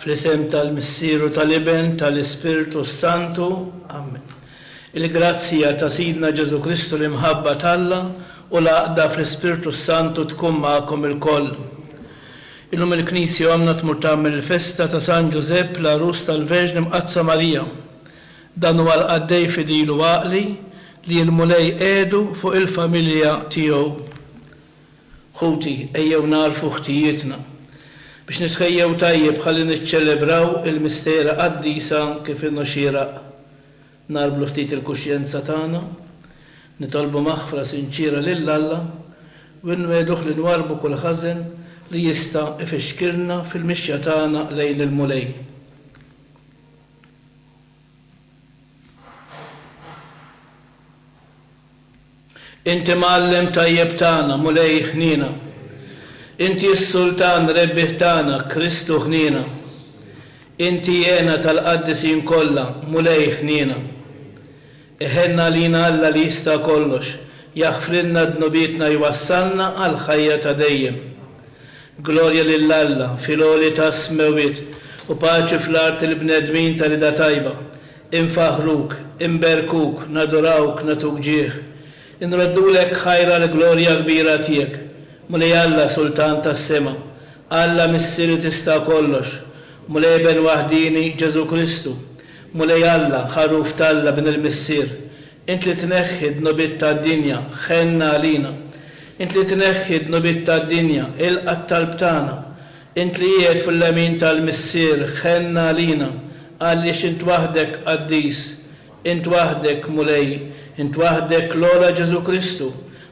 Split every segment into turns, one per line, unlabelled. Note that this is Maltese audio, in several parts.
Fl-isem tal-Missier u tal-Iben, tal-Ispirtu s-Santu. Amen. Il-grazzja ta' Sidna Ġesù Kristu, l-imħabba t'Alla u l-għaqda fl-Ispirtu s-Santu tkun magħkom ilkoll. Illum il-Knisja Ommna tmur tagħmel il-festa ta' San Ġużepp, l-għarus tal-Verġni Mqaddsa Marija. Dan huwa l-qaddej fidil u għaqli li l-Mulej qiegħdu fuq il-familja tiegħu. Ħuti, ejjew nagħrfu ħtijietna, biex nitħejjew tajjeb ħalli niċċelebraw il-mistera qaddisa kif inhu xieraq. Ngħarblu ftit il-kuxjenza tagħna, nitolbu maħfra sinċiera lil Alla u nwegħduh li nwarrbu kull ħażen li jista' ifixkilna fil-mixja tagħna lejn il-Mulej. Inti Mgħallem tajjeb tagħna, Mulej ħniena. Inti s-Sultan rebbieħ tagħna, Kristu ħniena. Inti hena tal-qaddisin kollha, Mulej ħniena. Iħenn għalina Alla li jista' kollox, jaħfrilna dnubietna jwassalna għall-ħajja ta' dejjem. Glorja lil Alla fil-għoli tas-smewwiet u paċi fl-art lill-bnedmin ta' rieda tajba. Infaħħruk, inberkuk, nadurawk, nagħtuk ġieħ. Inroddulek ħajr għall-glorja kbira tiegħek, Mulej Alla Sultan tas-sema, Alla Missier li tista' kollox, Mulej Iben waħdieni Ġesù Kristu, Mulej Alla, Ħaruf t'Alla Bin il-Missier, Int li tneħħi d-dnubiet tad-dinja, ħenn għalina. Int li tneħħi d-dnubiet tad-dinja, ilqa' t-talb tagħna. Int li qiegħed fuq il-lemin tal-Missier, ħenn għalina, għaliex int waħdek qaddis, int waħdek Mulej, int waħdek l-ogħla Ġesù Kristu,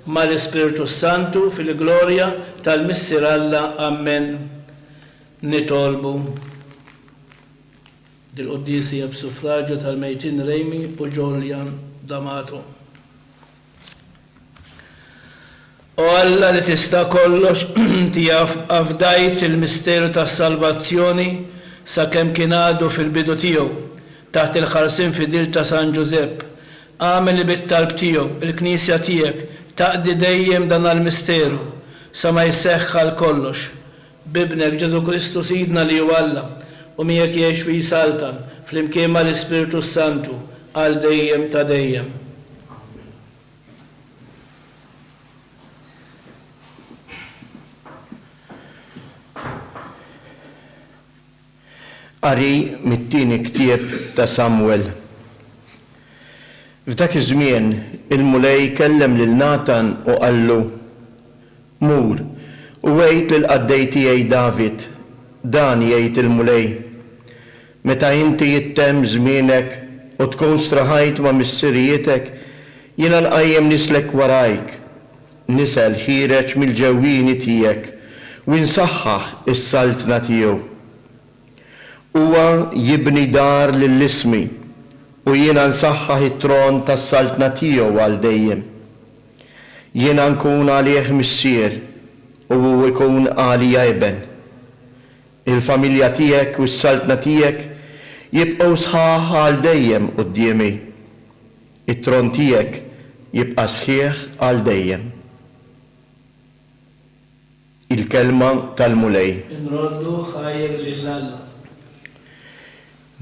mal-Ispirtu s-Santu fil-glorja tal-Missier Alla. Ammen. Nitolbu. Dil-quddiesa hija b'suffraġju tal-mejtin Remy u Jolian D'Amato. O Alla li tista' kollox, inti afdajt il-misteru tas-salvazzjoni sakemm kien għadu fil-bidu tiegħu, taħt il-ħarsien fidil ta' San Ġużepp. Agħmel li bit-talb tiegħu, il-Knisja tiegħek taqdi dejjem dan l-misteru, sa ma jseħħ għal kollox. B'Ibnek, Ġesù Kristu Sidna li hu Alla, u miegħek jgħix u jsaltan, flimkien mal-Ispirtu s-Santu, għal dejjem ta' dejjem.
Qari mit-tieni ktieb ta' Samwel. F'dak iż-żmien il-Mulej kellem lil Natan u qallu, Mur, u għid lill-qaddej tiegħi David, 'Dan jgħid il-Mulej, Meta inti jittemm żmienek u tkun straħajt ma' missirijietek, jiena nqajjem nislek warajk, nisel ħiereġ mill-ġewwieni tiegħek, u nsaħħaħ is-saltna tiegħu. Huwa jibni dar lil ismi, u jiena nsaħħaħ it-tron tas-saltna tiegħu għal dejjem. Jiena nkun għalih missier, u hu jkun għalija iben. Il-familja tiegħek u s-saltna tiegħek jibqgħu sħaħ għal dejjem quddiemi. It-tron tiegħek jibqa' sħiħ għal dejjem. Il-Kelma tal-Mulej.
Inroddu ħajr lil Alla.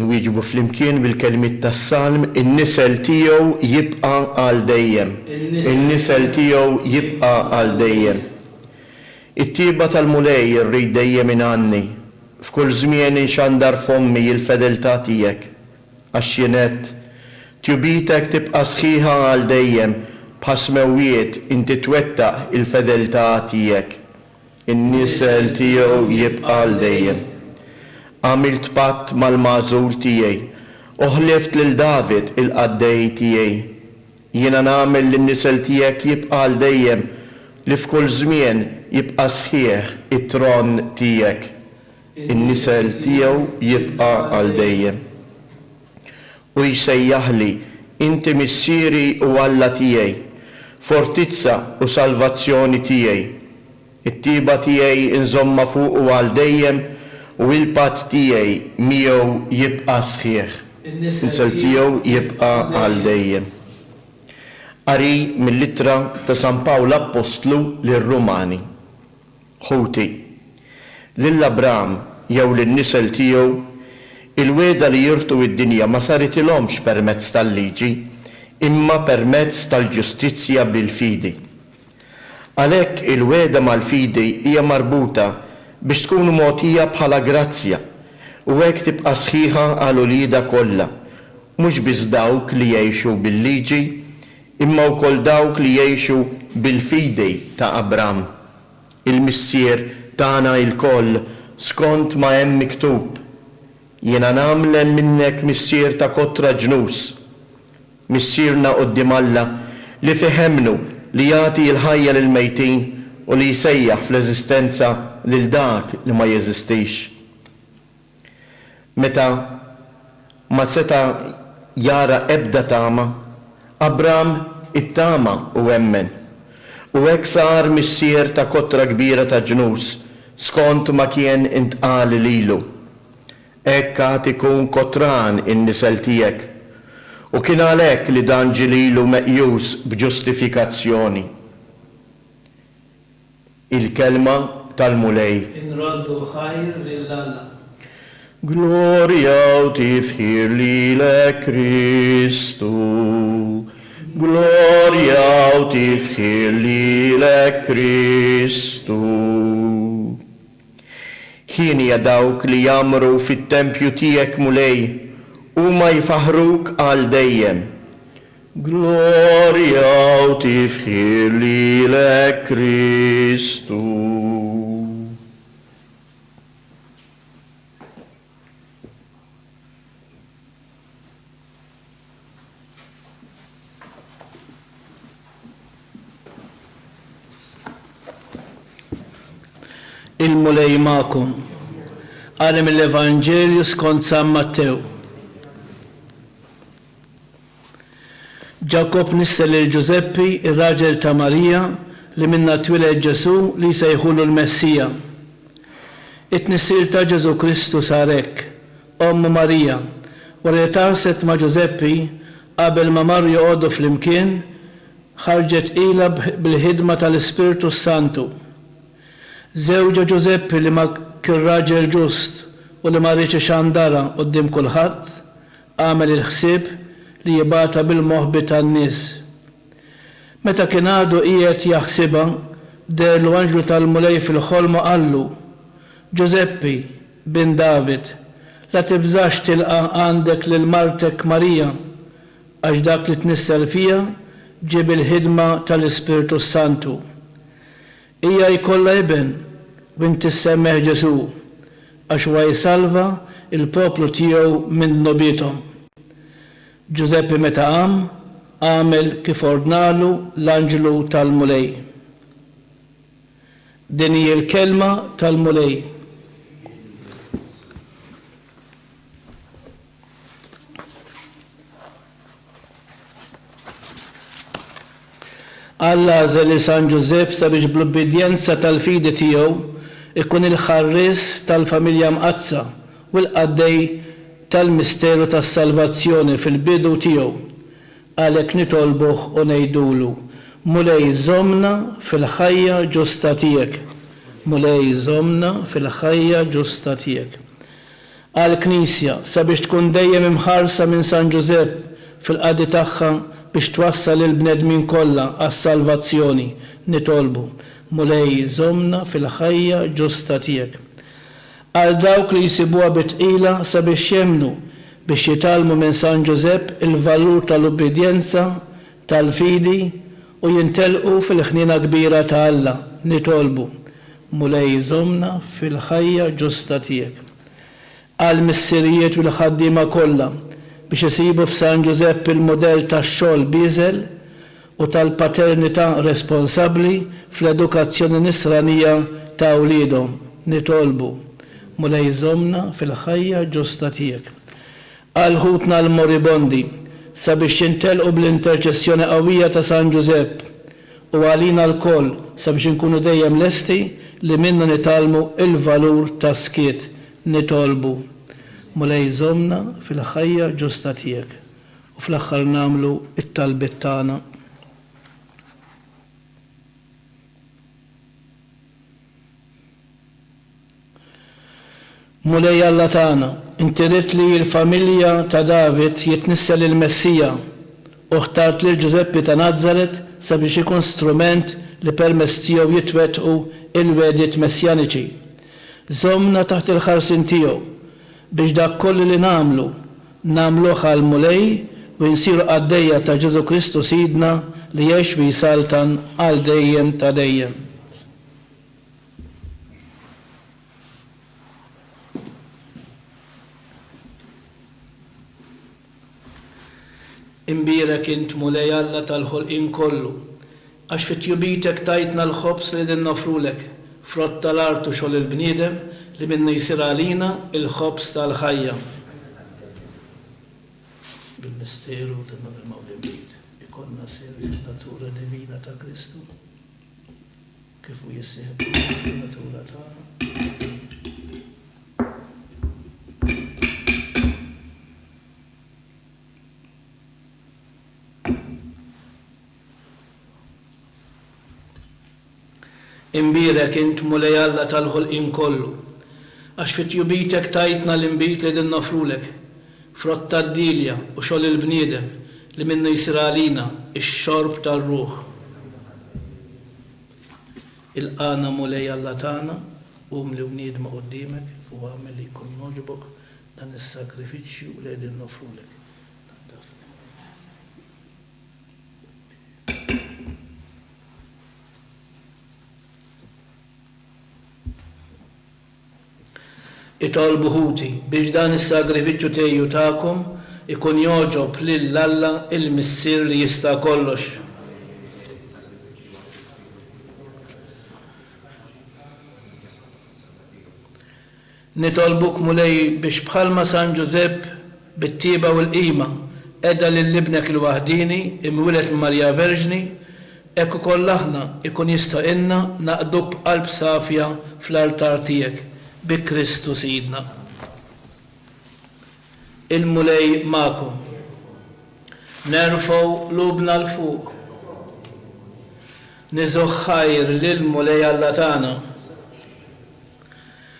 Nwieġbu flimkien bil-kelmiet tas-Salm, In-nisel tiegħu jibqa' għal dejjem. In-nisel tiegħu jibqa' għal dejjem. It-tjieba tal-Mulej irrid dejjem ingħanni, f'kull żmien inxandar f'fommi l-fedeltà tiegħek. Għax jien għedt, Tjubitek tibqa' sħiħa għal dejjem, bħas-smewwiet inti twettaq il-fedeltà tiegħek. In-nisel tiegħu jibqa' għal dejjem. Għamilt patt mal-magħżul tiegħi, u ħlift lil David il-qaddej tiegħi. Jiena nagħmel li n-nisel tiegħek jibqa' għal dejjem, li f'kull żmien jibqa' sħiħ it-tron tiegħek. In-nisel tiegħu jibqa' għal dejjem. U jsejjaħli, 'Inti Missieri u Alla tiegħi, fortizza u salvazzjoni tiegħi. It-tjieba tiegħi nżommha fuqu għal dejjem u il-patt tiegħi miegħu jibqa' sħiħ. In-nisel tiegħu jibqa' għal dejjem. Qari mill-Ittra ta' San Pawl Appostlu lir-Rumani. Ħuti, lil Abram. jew lin-nisel tiegħu, il-wegħda li jirtu d-dinja ma saritilhomx permezz tal-liġi, imma permezz tal-ġustizzja bil-fidi. Għalhekk il-wegħda mal-fidi hija marbuta biex tkun mogħtija bħala grazzja, u hekk tibqa' sħiħa għal uliedha kollha, mhux biss dawk li jgħixu bil-liġi, imma wkoll dawk li jgħixu bil-fidi ta' Abram, il-missier tagħna ilkoll, skont ma hemm miktub, Jiena nagħmlen minnek missier ta' kotra ġnus. Missierna quddiem Alla, li fih emmnu, li jagħti l-ħajja lill-mejtin u li jsejjaħ fl-eżistenza lil dak li ma jeżistix. Meta ma seta' jara ebda tama, Abram ittama u emmen, u hekk sar missier ta' kotra kbira ta' ġnus, skont ma kien intqal lilu, Hekk għad ikun kotran in-nisel tiegħek. U kien għalhekk li dan ġie lilu meqjus b'ġustifikazzjoni. Il-Kelma tal-Mulej.
Inroddu ħajr lil Alla.
Glorja u tifħir lilek Kristu. Glorja u tifħir lilek Kristu. Hienja dawk li jgħammru fit-tempju tiegħek Mulej, huma jfaħħruk għal dejjem. Glorja u tifħir lilek Kristu.
Il-Mulej magħkom. Qari mill-Evanġelju skont San Mattew. Ġakobb nissel lil Ġużeppi, ir-raġel ta' Marija, li minnha twieled Ġesù li jsejħulu l-Messija. It-tnissil ta' Ġesù Kristu sar hekk, Ommu Marija, wara li tgħarrset ma' Ġużeppi, qabel ma marru joqogħdu flimkien, ħarġet tqila bil-ħidma tal-Ispirtu s-Santu. Żewġha Ġużeppi li ma kien raġel ġust u li ma riedx ixandarha quddiem kulħadd, għamel il-ħsieb li jibgħatha bil-moħbi tan-nies. Meta kien għadu qiegħed jaħsibha, deherlu anġlu tal-Mulej fil-ħolm u qallu, Ġużeppi, bin David, la tibżax tilqa' għandek lil martek Marija, għax dak li tnissel fiha ġie bil-ħidma tal-Ispirtu s-Santu. Hija jkollha iben, u inti ssemmih Ġesù, għax huwa jsalva l-poplu tiegħu minn dnubiethom. Ġużeppi meta qam, għamel kif ordnalu l-anġlu tal-Mulej. Din hi l-kelma tal-Mulej. Alla għażel lil San Ġużepp sabiex bl-ubbidjenza tal-fidi tiegħu jkun il-ħarries tal-Familja Mqaddsa u l-qaddej tal-misteru tas-salvazzjoni fil-bidu tiegħu. Għalhekk nitolbuh u ngħidulu, Mulej żommna fil-ħajja ġusta tiegħek. Mulej żommna fil-ħajja ġusta tiegħek. Għall-Knisja, sabiex tkun dejjem imħarsa minn San Ġużepp fil-qadi tagħha biex twassal lill-bnedmin kollha għas-salvazzjoni, nitolbu, Mulej żommna fil-ħajja ġusta tiegħek. Għal dawk li jsibuha bi tqila sabiex jemmnu, biex jitgħallmu minn San Ġużepp il-valur tal-ubbidjenza, tal-fidi, u jintelqu fil-ħniena kbira ta' Alla, nitolbu, Mulej żommna fil-ħajja ġusta tiegħek. Għall-missirijiet u l-ħaddiema kollha biex isibu f'San Ġużepp il-mudell tax-xogħol bieżel u tal-paternità responsabbli fl-edukazzjoni nisranija ta' wliedhom, nitolbu, Mulej żommna fil-ħajja ġusta tiegħek. Għal ħutna l-moribondi, sabiex jintelqu bl-interċessjoni qawwija ta' San Ġużepp, u għalina lkoll sabiex inkunu dejjem lesti li minnu nitgħallmu l-valur tas-skiet, nitolbu, Mulej żommna fil-ħajja ġusta tiegħek. U fl-aħħar nagħmlu t-talbiet tagħna. Mulej Alla tagħna, inti ridt li l-familja ta' David jitnissel il-Messija u ħtart lil Ġużeppi ta' Nazaret sabiex ikun strument li permezz tiegħu jitwettqu il-wegħdiet messjaniċi. Żommna taħt il-ħarsien tiegħu, biex dak kollu li nagħmlu, nagħmluh għall-Mulej u nsiru qaddejja ta' Ġesù Kristu Sidna li jgħix u jsaltan għal dejjem ta' dejjem. Imbierek int, Mulej Alla tal-ħolqien kollu, għax fi tjubitek tajtna l-ħobż li qegħdin noffrulek, frott tal-art u xogħol il-bniedem li minnu jsir għalina l-ħobż tal-ħajja. Bil-misteru ta' dan il-Mawlid Inbid, ikollna sehem fin-natura divina ta' Kristu. Kif hu jissieħeb magħna fin-natura tagħna. Imbierek int, Mulej Alla tal-ħolqien kollu, għax fi tjubitek tajtna l-inbid li qegħdin noffrulek, frott tad-dielja u xogħol il-bniedem li minnu jsir għalina x-xorb tar-ruħ. Ilqagħna Mulej Alla tagħna, umli u niedma quddiemek u agħmel li jkun jogħġbok dan is-sagrifiċċju li qegħdin noffrulek. Naddafni Mulej. Itolbu ħuti biex dan is-sagrifiċċju tiegħi u tagħkom ikun jogħġob lil Alla il-Missier li jista' kollox. Nitolbuk Mulej biex bħalma San Ġużepp bit-tjieba u l-qima qeda lil Ibnek il-waħdieni imwieled minn Marija Verġni, hekk ukoll aħna jkun jistħoqilna naqduk b'qalb safja fl-altar tiegħek, bi Kristu Sidna. Il-Mulej magħkom. Nerfgħu qlubna 'l fuq. Niżgħu ħajr lill-Mulej Alla tagħna.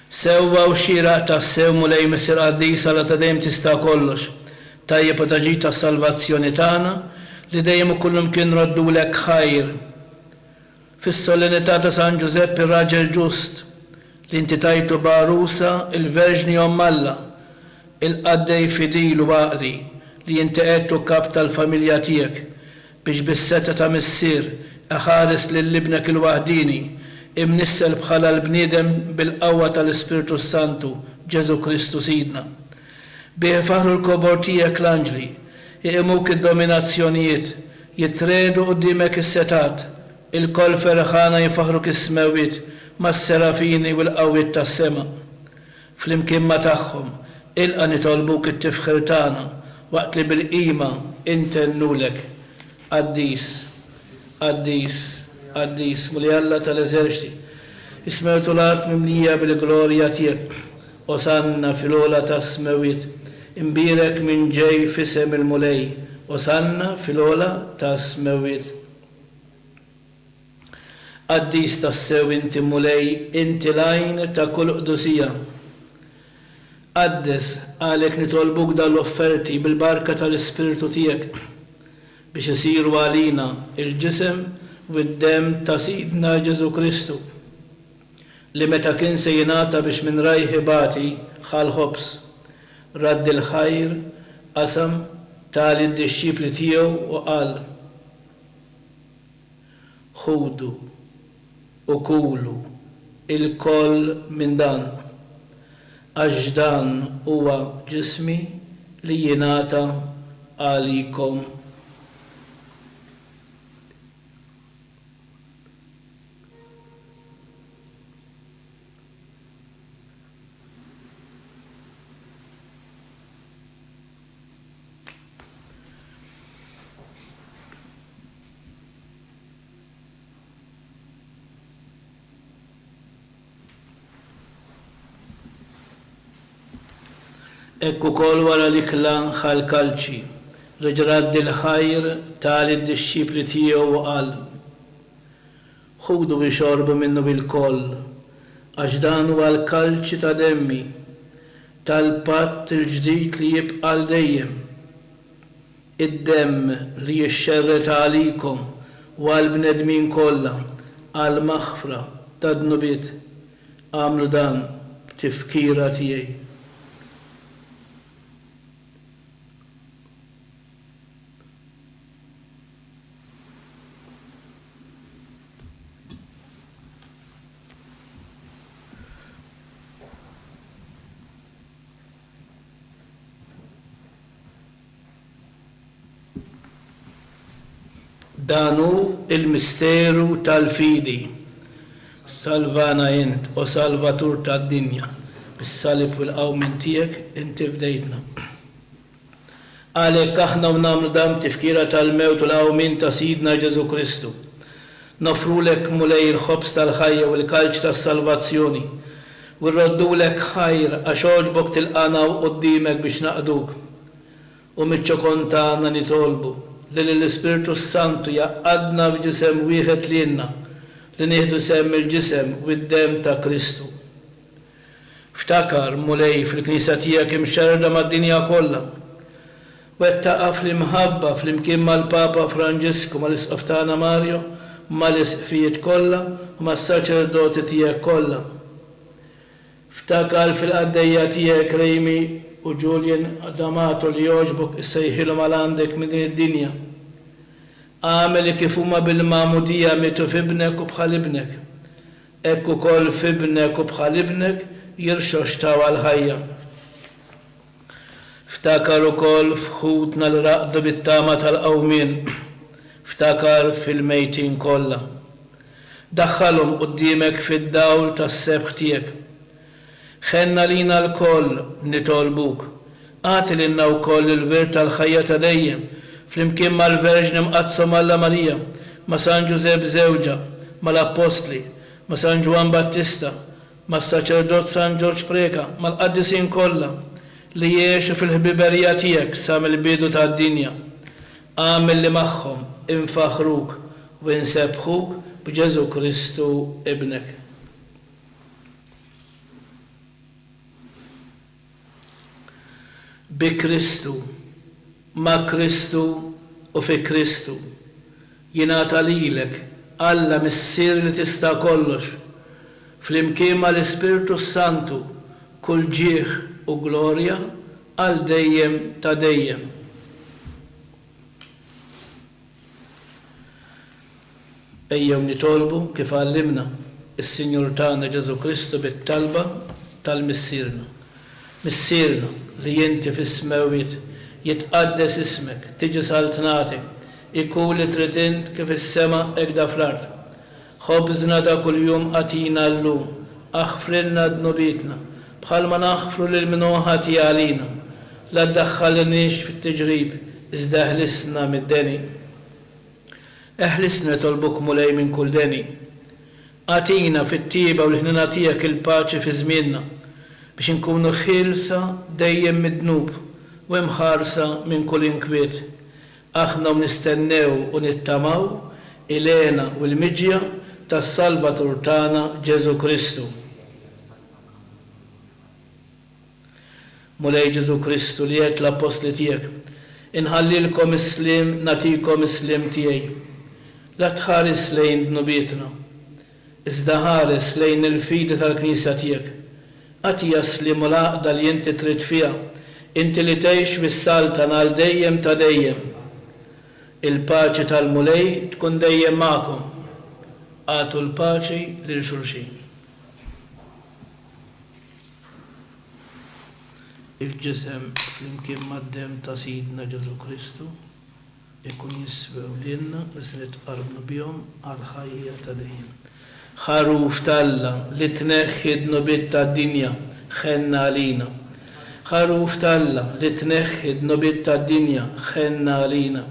Sewwa u xieraq tassew, Mulej Missier Qaddis, Alla ta' dejjem tista' kollox, tajjeb u ta' ġid għas-salvazzjoni tagħna, li dejjem u kullumkien nroddulek ħajr. Fis-solennità ta' San Ġużepp ir-raġel ġust, li inti tajtu b'għarusa il-Verġni Omm Alla, il-qaddej fidil u għaqli, li inti qegħdtu kap tal-familja tiegħek, biex bis-setgħa ta' Missier iħares lil Ibnek il-waħdieni, imnissel bħala l-bniedem bil-qawwa tal-Ispirtu s-Santu, Ġesù Kristu Sidna. Bih ifaħħru l-kobor tiegħek l-anġli, iqimuk id-dominazzjonijiet, jitriegħdu quddiemek is-setgħat, ilkoll ferħana jfaħħruk is-smewwiet mas-serafini u l-qawwiet tas-sema. Flimkien ma' tagħhom, ilqa' nitolbuk it-tifħir tagħna waqt li bil-qima intennulek, Qaddis, qaddis, qaddis, Mulej Alla tal-eżerċti, is-smewwiet u l-art mimlija bil-glorja tiegħek. Osanna fil-ogħla tas-smewwiet. Imbierek min ġej f'isem il-Mulej. Osanna fil-ogħla tas-smewwiet. Qaddis tassew inti Mulej, inti l-għajn ta' kull qdusija. Qaddes, għalhekk nitolbuk dawn l-offerti bil-barka tal-Ispirtu tiegħek, biex isiru għalina l-ġisem u d-demm ta' Sidna Ġesù Kristu, li meta kien se jingħata biex minn rajh ibati, ħa l-ħobż, radd il-ħajr, qasam, ta lid-dixxipli tiegħu u qal, Ħudu u kulu ilkoll minn dan, għax dan huwa ġismi li jingħata għalikom. Hekk ukoll wara l-ikla ħa l-kalċi, reġa' radd il-ħajr, ta lid-dixxipli tiegħu u qal, Ħudu ixorbu minnu ilkoll, għax dan huwa l-kalċi ta' demmi. tal-patt il-ġdid li jibqa' għal dejjem. Id-demm li jixxerred għalikom u għall-bnedmin kollha għall-maħfra tad-dnubiet. Agħmlu dan b'tifkira tiegħi. Dan hu l-misteru tal-fidi. Salvana int, o Salvatur tad-dinja, bis-salib u l-qawmien tiegħek inti fdejtna. Għalhekk aħna u nagħmlu dan b'tifkira tal-mewt u l-qawmien ta' Sidna Ġesù Kristu, noffrulek, Mulej, il-ħobż tal-ħajja u l-kalċ tas-salvazzjoni, u rroddulek ħajr għax għoġbok tilqagħna hawn quddiemek biex naqduk. U miċ-ċokon tagħna nitolbu li lill-Ispirtu s-Santu jgħaqqadna f'ġisem wieħed lilna li nieħdu sehem mill-ġisem u d-demm ta' Kristu. Ftakar, Mulej, fil-Knisja tiegħek imxerrda mad-dinja kollha. Wettaqha fl-imħabba flimkien mal-Papa Franġisku, mal-Isqof tagħna Mario, mal-Isqfijiet kollha u mas-saċerdoti tiegħek kollha. Ftakar fil-qaddejja tiegħek Remy u Julian D'Amato li għoġbok issejħilhom għal għandek minn din id-dinja. Agħmel li kif huma bil-magħmudija mietu f'Ibnek u bħal Ibnek, Hekk ukoll f'Ibnek u bħal Ibnek jirxoxtaw għall-ħajja. Ftakar ukoll f'ħutna li raqdu bit-tama tal-qawmien. Ftakar fil-mejtin kollha. Daħħalhom quddiemek fid-dawl tas-sebħ tiegħek. Ħenn għalina lkoll, nitolbuk. Agħti lilna wkoll il-wirt tal-ħajja ta' dejjem, flimkien mal-Verġni Mqaddsa Omm Alla Marija, ma' San Ġużepp żewġha, mal-Appostli, ma' San Ġwann Battista, mas-Saċerdot San Ġorġ Preca, mal-qaddisin kollha, li għexu fil-ħbiberija tiegħek sa mill-bidu tad-dinja. Agħmel li magħhom infaħħruk u insebbħuk b'Ġesù Kristu Ibnek. Bi Kristu, ma' Kristu u fi Kristu, jingħata lilek, Alla Missier li tista' kollox, flimkien mal-Ispirtu s-Santu, kull ġieħ u glorja għal dejjem ta' dejjem. Ejjew nitolbu kif għallimna s-Sinjur tagħna Ġesù Kristu bit-talba tal-Missierna. Missierna, li inti fis-smewwiet, jitqaddes ismek, tiġi saltnatek, ikun li trid int kif fis-sema hekk da fl-art. Ħobżna ta' kuljum agħtina llum, aħfrilna dnubietna, bħalma naħfru lil min hu ħati għalina. La ddaħħalniex fit-tiġrib, iżda eħlisna mid-deni. Eħlisna nitolbuk Mulej minn kull deni. Agħtina fit-tjieba u l-ħniena tiegħek il-paċi fi żmienna, biex inkunu ħielsa dejjem mid-dnub u imħarsa minn kull inkwiet, aħna u nistennew u nittamaw il-hena u l-miġja tas-Salvatur tagħna Ġesù Kristu. Mulej Ġesù Kristu li għedt l-appostli tiegħek, Inħallilkom is-sliem, nagħtikom is-sliem tiegħi. La tħares lejn dnubietna, iżda ħares lejn il-fidi tal-Knisja tiegħek. Agħtiha s-sliem u l-għaqda li inti trid fiha, inti li tgħix u ssaltan għal dejjem ta' dejjem. Il-paċi tal-Mulej tkun dejjem magħkom. Agħtu l-paċi lil xulxin. Il-ġisem flimkien mad-demm ta' Sidna Ġesù Kristu jkun jiswew lilna li se nitqarbnu bihom għall-ħajja ta' dejjem. Ħaruf t'Alla li tneħħi d-dnubiet tad-dinja, ħenn għalina. Ħaruf t'Alla li tneħħi d-dnubiet tad-dinja, ħenn għalina.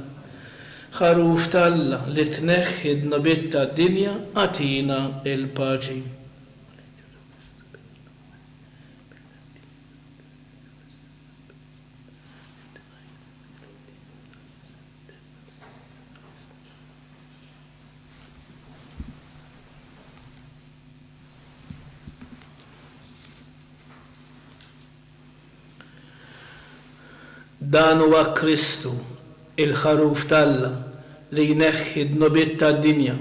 Ħaruf t'Alla li tneħħi d-dnubiet tad-dinja, agħtina l-paċi. Dan huwa Kristu, il-Ħaruf t'Alla, li jneħħi d-dnubiet tad-dinja.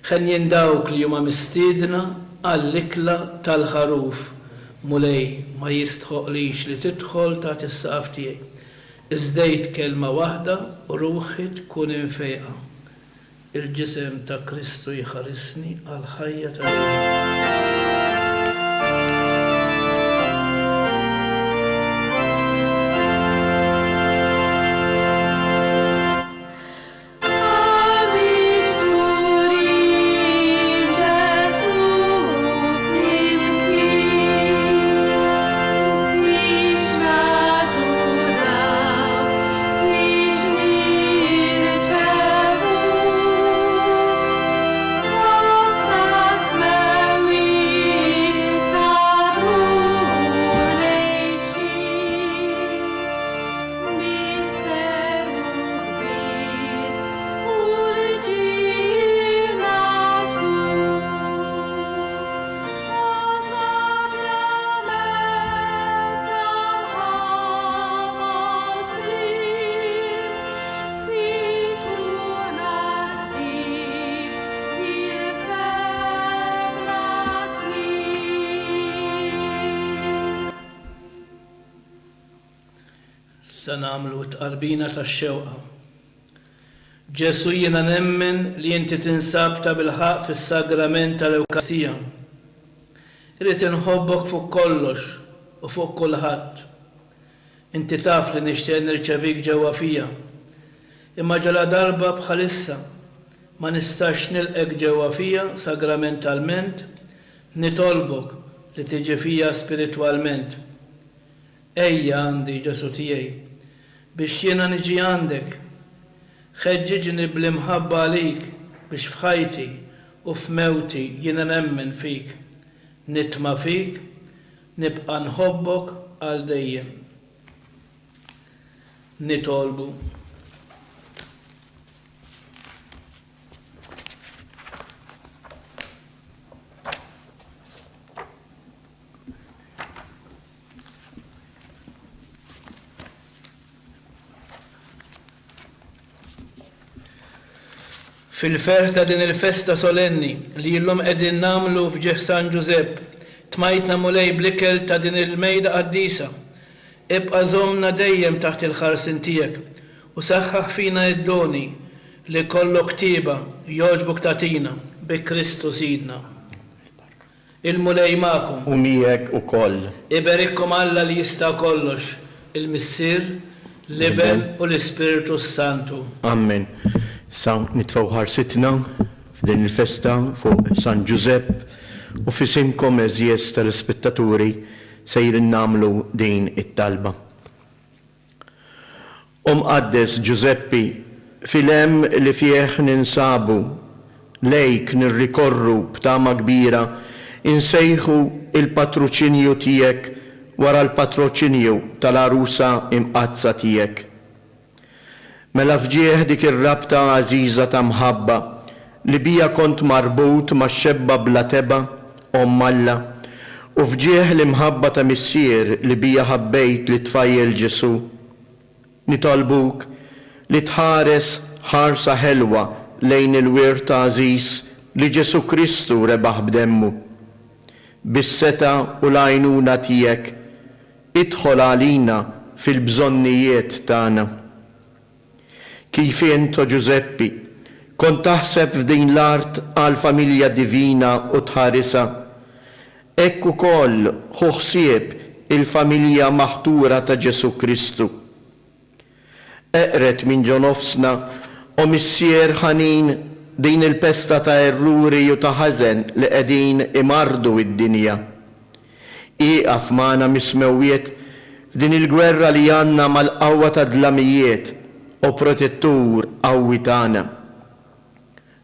Henjin dawk li huma mistiedna għall-ikla tal-Ħaruf. Mulej, ma jistħoqqlix li tidħol taħt is-saqaf tiegħi. Iżda għid kelma waħda u ruħi tkun imfejqa. Il-ġisem ta' Kristu jħarisni għall-ħajja ta' dejjem. Se nagħmlu t-tqarbina tax-xewqa. Ġesù jiena nemmen li inti tinsab tabilħaqq fis-Sagrament tal-Ewkaristija. Irrid inħobbok fuq kollox u fuq kulħadd. Inti taf li nixtieq nirċevik ġewwa fija. Imma ġaladarba bħalissa ma nistax nilqgħek ġewwa fija sagramentalment, nitolbok li tiġi fija spiritwalment. Ejja għandi, Ġesù tiegħi, biex jiena niġi għandek. Ħeġġiġni bl-imħabba għalik biex f'ħajti u f'mewti jiena nemmen fik, nitma' fik, nibqa' nħobbok għal dejjem. Nitolbu. Fil-ferħ ta' din il-festa solenni li llum qegħdin nagħmlu f'ġieħ San Ġużepp, tmajtna Mulej bl-ikel ta' din il-mejda qaddisa. Ibqa' żommna dejjem taħt il-ħarsien tiegħek u saħħaħ fina id-doni li kollok tjieba jogħġbok tagħtina bi Kristu Sidna. Il-Mulej magħkom.
U miegħek ukoll.
Iberikkom Alla li jista' kollox, il-Missier, l-Iben u l-Ispirtu s-Santu.
Amen. Issa nitfgħu ħarsitna f'din il-festa fuq San Ġużepp u f'isimkom għeżież telespettaturi sejrin nagħmlu din it-talba. O Mqaddes Ġużeppi, fil-hemm li fih ninsabu, lejk nirrikorru b'tama kbira, insejħu il-patruċinju tiegħek wara l-patroċinju tal-Għarusa Imqaddsa tiegħek. Mela f'ġieħ dik ir-rabta għażiża ta' mħabba li biha kont marbut max-xebba bla tebgħa, Omm Alla, u f'ġieħ l-imħabba ta' Missier li biha ħabbejt lit-tfajjel Ġesù, nitolbuk li tħares ħarsa ħelwa lejn il-wirt għażiż li Ġesù Kristu rebaħ b'demmu. Bis-setgħa u l-għajnuna tiegħek, idħol għalina fil-bżonnijiet tagħna. Kif int, o Ġużeppi, kont taħseb f'din l-art għall-familja divina u tħarisha, hekk ukoll ħu ħsieb il-familja maħtura ta' Ġesù Kristu. Eqred minn ġo nofsna, o Missier ħanin, din il-pesta ta' erruri u ta' ħażen li qegħdin imarrdu d-dinja. Ieqaf magħna mis-smewwiet f'din il-gwerra li għandna mal-qawwa tad-dlamijiet, o Protettur qawwi tagħna.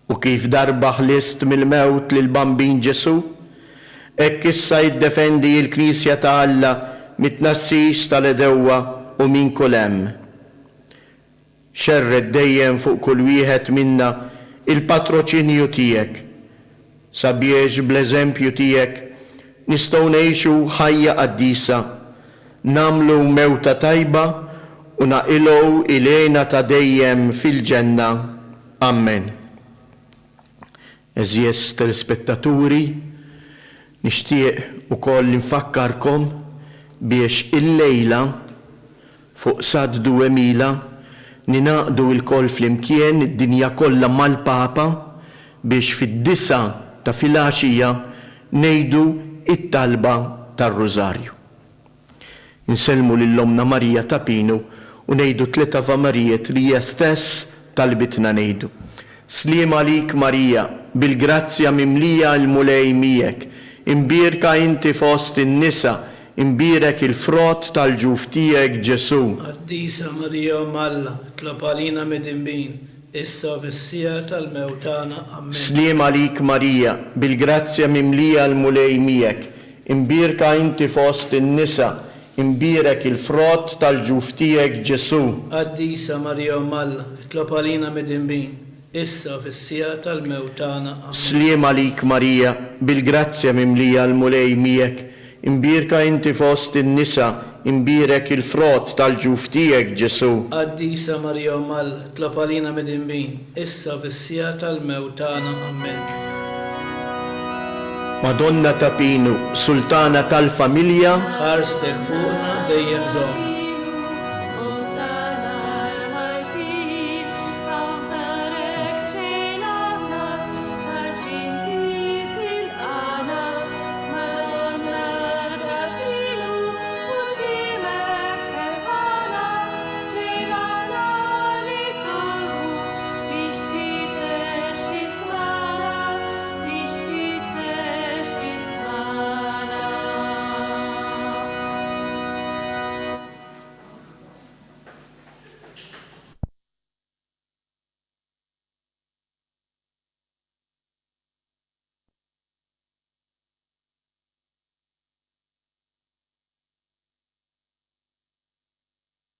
U kif darba ħlist mill-mewt lill-Bambin Ġesù, hekk issa iddefendi l-Knisja ta' Alla mit-tnassis tal-għedewwa u minn kull hemm. Xerred dejjem fuq kull wieħed minna il-patroċinju tiegħek, sabiex bl-eżempju tiegħek nistgħu ngħixu ħajja qaddisa, nagħmlu mewta tajba. u naqilgħu il-hena ta' dejjem fil-ġenna. Ammen. Għeżież telespettaturi, nixtieq ukoll infakkarkom biex illejla fuq Sat Due Mila ningħaqdu ilkoll flimkien id-dinja kollha mal-Papa biex fid-disgħa ta' filgħaxija ngħidu t-talba tar-Rużarju. Insellmu lil Ommna Marija ta' Pinu u ngħidu t-tliet Avamarijiet li hija stess talbitna ngħidu. Sliem għalik Marija, bil-grazzja mimlija l-Mulej miegħek, imbierka inti fost in-nisa, imbierek il-frott tal-ġuf tiegħek Ġesù.
Qaddisa Marija Omm Alla, itlob għalina midinbin, issa u fis-siegħa tal-mewt tagħna. Ammen.
Sliem għalik Marija, bil-grazzja mimlija l-Mulej miegħek, Imbierka inti fost in-nisa, imbierek il-frott tal-ġuf tiegħek Ġesù.
Qaddisa Marija Omm Alla, itlob għalina midinbin, issa u fis-siegħa tal-mewt tagħna. Ammen.
Sliem għalik Marija, bil-grazzja mimlija l-Mulej miegħek, imbierka inti fost in-nisa, imbierek il-frott tal-ġuf tiegħek Ġesù.
Qaddisa Marija Omm Alla, itlob għalina midinbin, issa u fis-siegħa tal-mewt tagħna. Ammen.
Madonna ta' Pinu, Sultana tal-familja.
Ħarstek fuqna dejjem żomm.